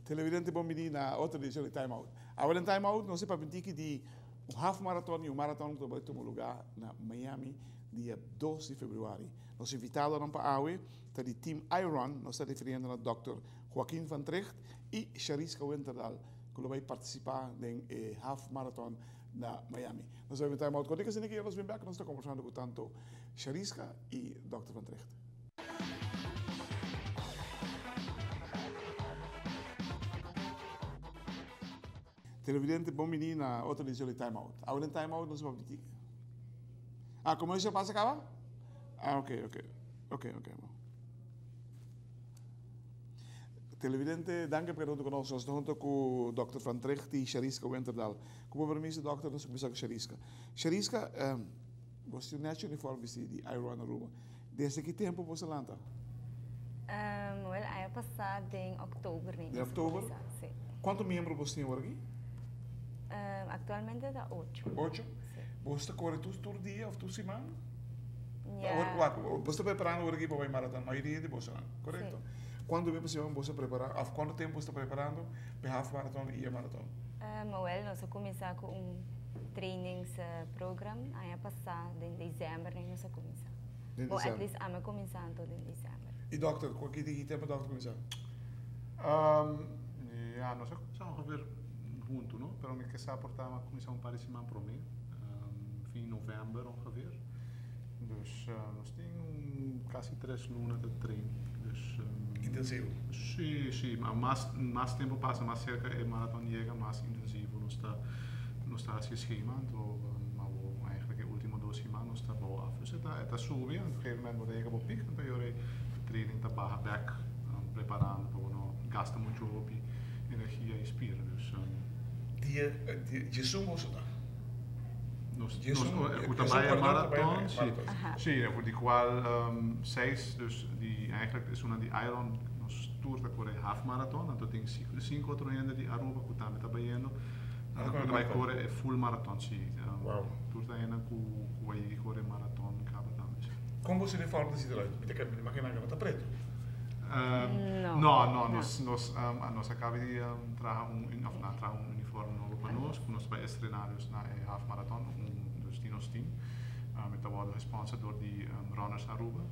Televidente bon bini na otro edicion di Time Out. Awe den Time Out nos e papia un tiki di un half marathon y un marathon cu ta bay tuma lugar na Miami dia dos di februari. Nos invitadonan pa awe ta di Team iRun, nos ta refiriendo na Dòkter Joaquin van Trigt y Shariska Winterdal cu lo bay participa den e half marathon na Miami. Nos ta bay Time Out cortico asina ki nos bin bek nos ta conversando cu tanto Shariska y Dòkter van Trigt. Televidente bon bini na otro edicion di Time Out. Awe den Time Out nos a papia di Ah, comercial pasa caba? Ah, ok, ok. Ok, ok, bon. Televidente, danki pa keda hunto cu nos. Nos ta hunto cu Dòkter Van Trigt y Shariska Winterdal. Cu bo permiso, Dòkter, nos a cuminsa cu Shariska. Shariska, bo tin un nechi uniform bisti di iRun Aruba. Desde ki tempo bo sa lanta? Wel, aña pasá den oktober. Den oktober? Si. Kuantu miembro bo tin awor aki? Aktualmente ta ocho. Ocho? Si. Bo ta kore tur dia òf tur siman? Ya. Wak, bo ta preparando awor aki pa bai maraton, mayoria di bosonan, korekto? Si. Kuantu bes pa siman bo ta prepará òf kuantu tempu bo ta preparando pa e half maraton i e maraton? Wel, nos a kuminsá ku un trainingsprogram aña pasá den desèmber nos a kuminsá. Den Bon, at december. least ami a cuminsa anto den december. Y dokter, cu ki di tempo dokter cuminsa? Ja, nos a cuminsa ongeveer hunto, no? Pero mi ke sa por ta a cuminsa un par di siman prome, fin november ongeveer. Dus nos tin un casi tres luna ta train. Dus, Intensivo? Si, si. Ma mas, mas tempo pasa, mas cerca e marathon yega, mas intensivo nos ta, nos ta haci e schema. Anto, awo eigenlijk e ultimo dos siman nos ta bou af. Dus e ta, e ta subi, op een gegeven moment bo ta yega bo piek, anto e ora e training ta baha bek, preparando pa bo no gasta mucho hopi energia y spier. Dus. Dia, dia, djesun boso ta? Nos, Djesun, nos, ku ta djesun bai e kòrdó ta bai e maraton, si. maraton. Si, di kual seis, dus di eigenlijk esunnan di Iron, nos tur ta kore half maraton, anto tin sinku otro hende di Aruba ku tambe ta bayendo. Nan ta Ku kore ta bai maraton? kore e full maraton, si. Wow. Tur ta hende ku ku a yega kore maraton kaba tambe, si. Kon bo uniform ta sinti eruit? Mi ta kere, mi ta imagina ku no ta pretu. No. No, no, nos nos nos a kaba di traha un of nan a traha un uniform nobo pa nos ku nos bai estrena dus na e half maraton, un dus di nos team. E ta wòrdu gesponsor dor di Runners Aruba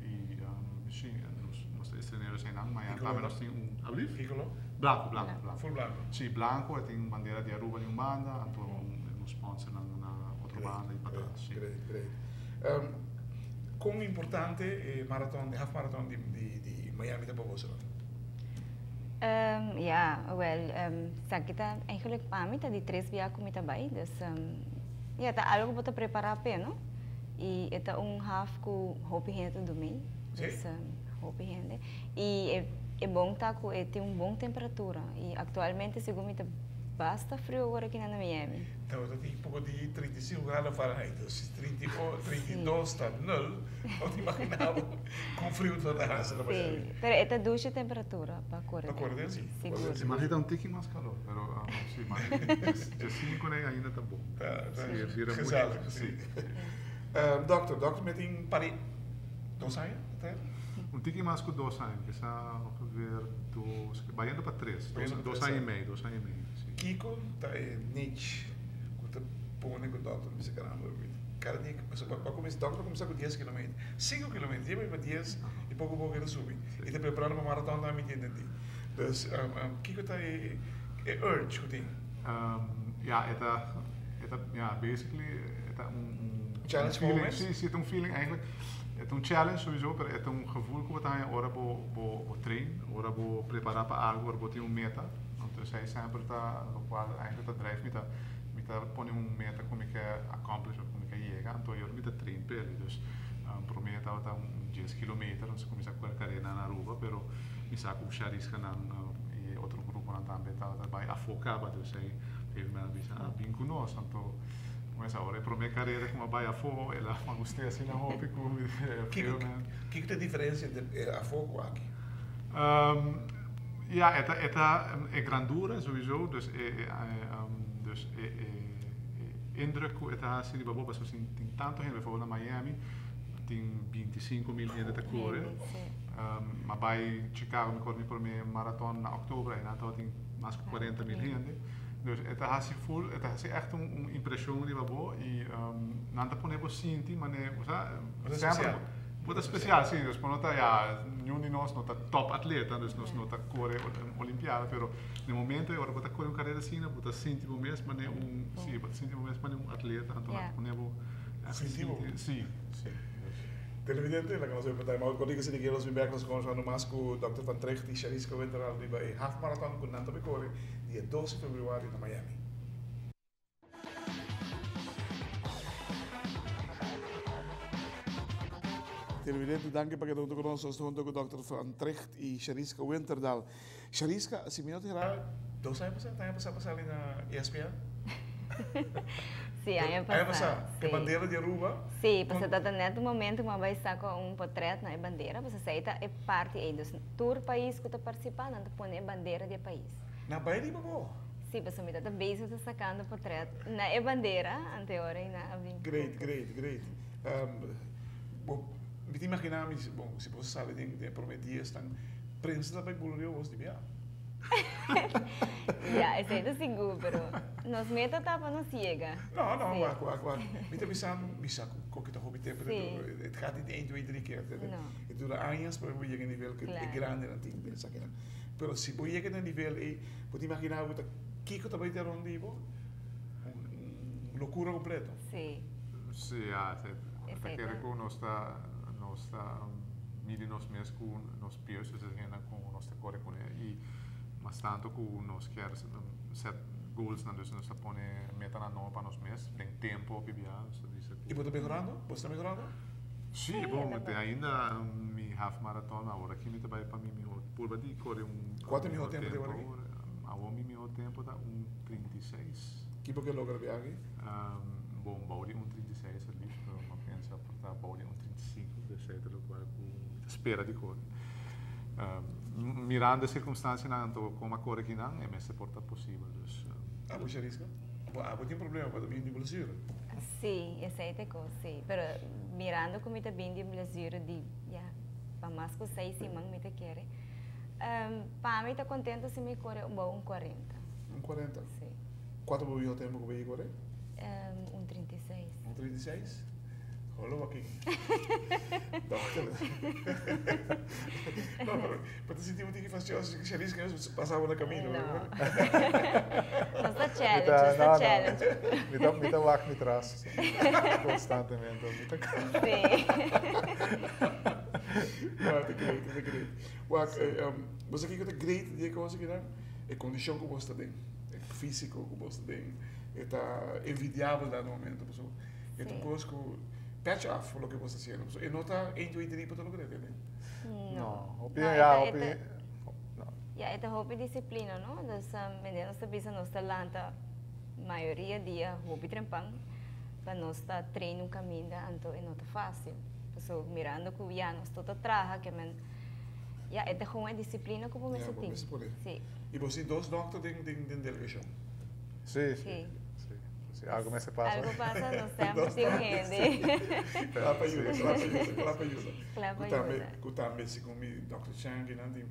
i si nos nos ta estren'é dus einan. Mañana tambe nos tin un, alblief? Ki koló? Blanko, blanko, blanko. Full blanko? Si, blanko, e tin bandera di Aruba di un banda, anto un sponsornan na otro banda i patras, si. Great, great, great. Kon importante e maraton, e half maraton di di Miami ta pa boso? Ya, wel, esaki ta eigenlijk pa mi ta di tres bia ku mi ta bai, dus ya ta algo ku bo ta prepará p'e, no? I e ta un half ku hopi hende ta dumí, dus hopi hende. I e bon ta ku e tin un bon temperatura i aktualmente segun mi ta basta friu awor aki na Miami. Tabata tin poko di 35 grado Fahrenheit, dus si 32 ta nul, bo ta imagina bo kon friu ta ta hasi na Miami. Si, pero e ta dushi temperatura pa kore Pa kore den si. Sigur. Si, mas e ta un tiki mas kalor, pero si, mas diesinco nei ainda ta bon. Ta Si, gezellig, si. Dokter, dokter mi tin pari dos aña ta era? Un tiki mas ku dos aña, kisa ongeveer dos, bayendo pa tres, dos aña y mei, dos aña y mei, si. Kiko ta e niche ku ta pone ku dòkter bisa caramba kada dia pasobra bo a kuminsá dòkter a kuminsá ku dies kilometer, sinku kilometer, dje pa dies i poko poko e ta subi i ta preparando pa maraton tambe mi ta entendí. Dus kiko ta e urge ku tin? Ya e ta e ta ya basically e ta un Challenge pa bo mes? Si si e ta un feeling eigenlijk e ta un challenge souiso pero e ta un gevoel ku bo ta haña ora bo bo train, ora bo prepara pa algo, ora bo tin un meta. Anto esei semper ta lokual eigenlijk ta drijf mi ta mi ta pone un meta ku mi ke accomplish of ku mi ke yega anto ayora mi ta train p'e. Dus prome tabata un dies kilometer nos a kuminsá kore karera na Aruba pero mi sa ku Shariskanan i e otro gruponan tambe tabata bai afó kaba dus ei gegeven moment a bisa ah bin ku nos anto. Mas awor e promé karera ku mi a bai afó, el a gust'é asina hopi ku mi Kiko kiko ta e diferensia entre e afó ku aki? Ya, e ta e ta e grandura souiso, dus e dus e e indruk ku e ta hasi riba bo pasobra tin tin tantu hende, bijvoorbeeld na Miami tin 25.000 hende ta kore, mi a bai Chicago mi kore mi promé maraton na òktober, einan tabatin mas ku 40.000 hende. Dus e ta hasi ful, e ta hasi ègt un un impreshon riba bo i nan ta pone bo sinti manera, bo sa, semper bo ta spesial, si, dus bo no ta, ya, niun di nos no ta top atleta, dus nos no ta kore un olimpiada, pero na e momento ei ora bo ta kore un karera asina, bo ta sinti bo mes manera un, si, bo ta sinti bo mes manera un atleta, anto nan ta pone bo Sinti bo. Si, si. Televidente, laga nos bai pa time out. Kòrda ku si di nos bin bèk nos kòmbersando mas ku Dòkter Van Trigt i Shariska Winteral riba e half marathon ku nan ta bai kore dia 2 di februari na Miami. Televidente, danki pa keda huntu ku nos. Nos ta huntu ku Dòkter Van Trigt i Shariska Winterdal. Shariska, si mi no ta erá, dos aña pasá, aña pasá pasá ali na ESPN? Sí, aña pasá. Aña pasá, e bandera di Aruba. Sí, pasobra ta net un momento ku mi a bai saka un potret na e bandera, pasobra esei ta e parti ei. Dus tur pais ku ta partisipá, nan ta pone e bandera di e pais. Na bai riba bo? Sí, pasobra mi ta ta bezig ta sakando potret na e bandera, anto e ora ei nan a bin. Great, great, great. Bo, mi ta imaginá mi, bon, si bo sali den e promé diesnan, prensa ta bai bulurio bos di bia. Ya, esei ta sigur, pero nos meta ta pa nos yega. No, no, wak, wak, wak. Mi ta bisa, mi sa ku koki ta hopi tempu, het gaat niet één, twee, drie keer. No. E dura añas pa bo yega e nivel ku e grandenan tin den esakinan. Pero si bo yega na e nivel ei, bo ta imaginá bo ta kiko ta bai ta rond di bo? Un lokura kompleto. Sí. Sí, ya, ta kere ku nos ta, nos ta midi nos mes ku nos peers, dus e hendenan ku nos ta kore kuné i mas tantu ku nos kier set goalsnan, dus nos ta pone metanan nobo pa nos mes den tempu hopi bia, nos ta bisa ku. I bo ta mehorando? Bo sta mehorando? Sí, bon, te ainda mi half marathon awor aki mi ta bai pa mi mihor purba di kore un Kua ta e mihor tempu di awor aki? Awor mi mihor tempu ta un 36. Ki bo ke logra biaha aki? Bon, bou di un 36 at least, pero mi a pensa por ta bou di un 35, dus esei ta lokual ku mi ta spera di kore. Mirando e sirkunstansianan anto kon a kore kinan, e mester por ta posibel, dus. Abo Shariska? Bo abo tin problema pa ta bini di blesura? Sí, esei ta e kos, sí. Pero mirando ku mi ta bini di blesura di, ya, pa mas ku seis siman mi ta kere, pa mi ta kontento si mi kore bou un 40. Un 40? Sí. Kuantu bo biho tempu ku bo yega kore? Un 36. Un 36? Holo aki. Dokter. No, pero bo ta sinti un tiki fastioso si Shariska mes pasa bo na camino. No. Nos ta challenge, nos ta challenge. Mi ta, mi ta wak mi tras constantemente. Mi ta. Sí. No, ta great, ta great. Wak, bo sa kiko ta great di e cosa kinan? E condicion cu bo sta den, e fisico cu bo sta den, e ta envidiabel na momento. Pasobra e ta un cos cu patch af for loke bo sta haciendo. Pasobra e no ta een, twee, drie pa ta logra, tende? No. Hopi, ya, hopi. Ya, e ta hopi disciplina, no? Dus, mende nos ta bisa nos ta lanta mayoria dia hopi trempan pa nos ta train un caminda, anto e no ta facil. Pasobra mirando cu ya nos tur ta traha, ke men ya e ta gewoon e disciplina cu bo mester tin. Ya, bo mester pone. Si. Y bo tin dos dokter den delegacion? Si, si. Si algo mester pasa. Algo pasa, nos semper tin un hende. Kla pa yuda, kla pa yuda, kla pa yuda. Kla pa yuda. Ku tambe segun mi Dòkter Chang i nan tin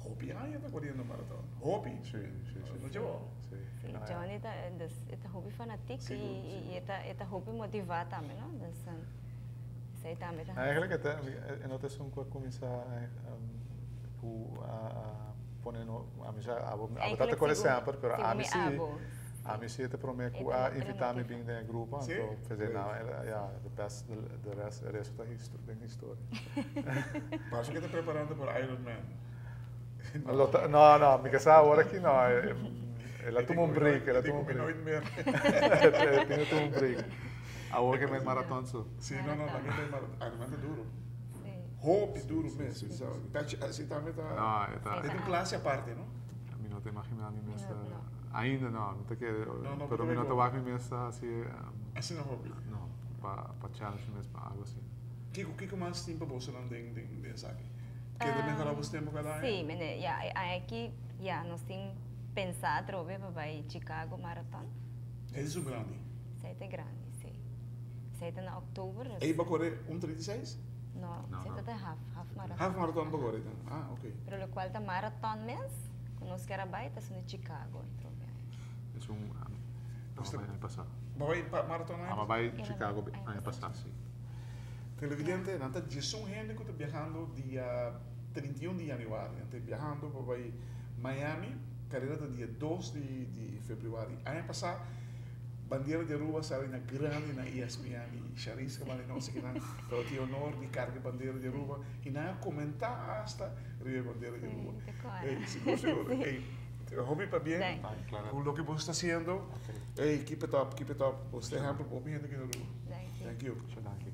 hopi aña ta koriendo maraton. Hopi. Si, si, si. No djebou. Si. Si, Johnny ta, dus, e ta hopi fanatik i e ta hopi motivá tambe, no? Dus, esei tambe ta. Eigenlijk e ta, e no ta esun ku a kuminsá ku a pone no, ami sa, abo ta ta kore semper, pero ami si. Ami si e ta prome cu a invita mi bin den e grupo, anto p'esei nan ya, the best, the rest, e resto ta den historia. Parce que ta preparando por Iron Man. No, no, mi ke sa awor aki no, el a tuma un break, el a tuma un break. Nooit meer. El tin tuma un break. Awor ke men maraton so. Si, no, no, tambe ta maraton, Iron Man ta duro. Hopi duro mes, si tambe ta, No, e ta. E ta un clase aparte, no? Mi no ta imagina mi mes ta. Ainda no, mi ta kere, No, no, pero mi no ta wak mi mes hasi. Asina hopi. No, pa challenge mi mes pa algo asina. Kiko mas tin pa bosonan den esaki? Keda mehora boso tempo kada aña? Si, mene, ya, e aña aki, ya, nos tin pensa atrobe pa bai Chicago Marathon. Esei ta un grandi. Esei ta grandi, si. Esei ta na oktober. Ei bo kore un 36? No, esei ta half, half marathon. Half marathon bo kore dan? Ah, ok. Pero lokual ta marathon mes, ku nos kier a bai, ta esun di Chicago atrobe. Esun, no, aña pasá. Bo bai pa marathon aña pasá? Aba bai Chicago aña pasá, si. Televidente, nan ta 11 hende ku ta biahando dia 31 di januari. Nan ta biahando pa bai Miami. Karera ta dia 2 di februari. Aña pasá, bandera di Aruba sali na grandi na ESPN i Shariska Malinowski kinan tabatin e honor di karga e bandera di Aruba i nan a komentá asta riba e bandera di Aruba. Ey, sigur sigur. Ey, hopi pabien ku loke bo sta hasiendo. Ey, keep it up, keep it up. Bo sta ehèmpel pa hopi hende aki na Aruba. Thank you. Thank you.